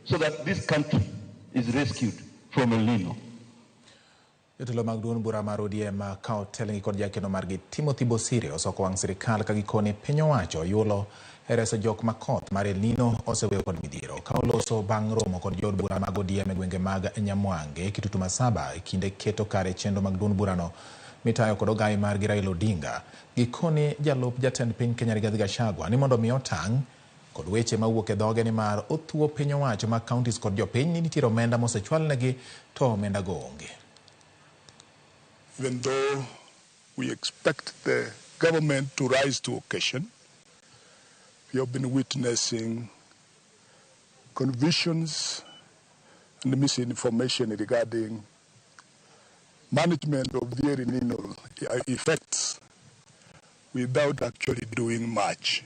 so that this country is rescued from El Nino. Jotelo mag duond bura mar ODM ka otelnegi kod jakeno margi Timothy Bosire osoko wang' sirikal ka gikoni piny owacho yulo e reso jok ma koth mar El Nino oseweyo kod midhiero. Ka oloso bang' romo kod jood bura mag ODM e gwenge mag Nyamwange, Kitutu Masaba e kinde keto kare chenro mag duond burano mitayo kod ogai margi Raila Odinga. Gikoni jalup jatend piny Kenya Rigathi Gachagua ni mondo mi otang' kod weche mawuok e dhoge nimar othuo piny owacho mag counties kod jopiny ni nitiere omenda mosechwalnegi to omenda go onge. Even though we expect the government to rise to occasion, we have been witnessing confusions and misinformation regarding management of the El Nino effects without actually doing much.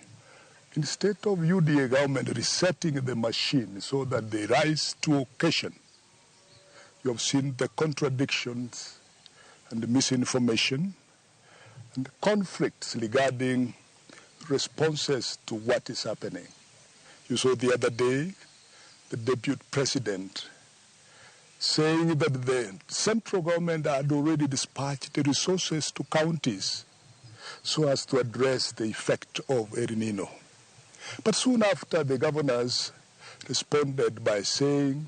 Instead of UDA government resetting the machine so that they rise to occasion, you have seen the contradictions and the misinformation and the conflicts regarding responses to what is happening. You saw the other day the deputy president saying that the central government had already dispatched the resources to counties so as to address the effect of El Nino. But soon after, the governors responded by saying,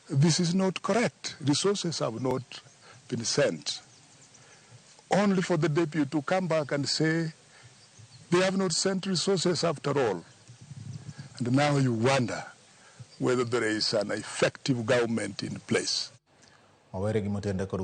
this is not correct. Resources have not been sent. Only for the deputy to come back and say, they have not sent resources after all. And now you wonder whether there is an effective government in place. Wawere gi motende kod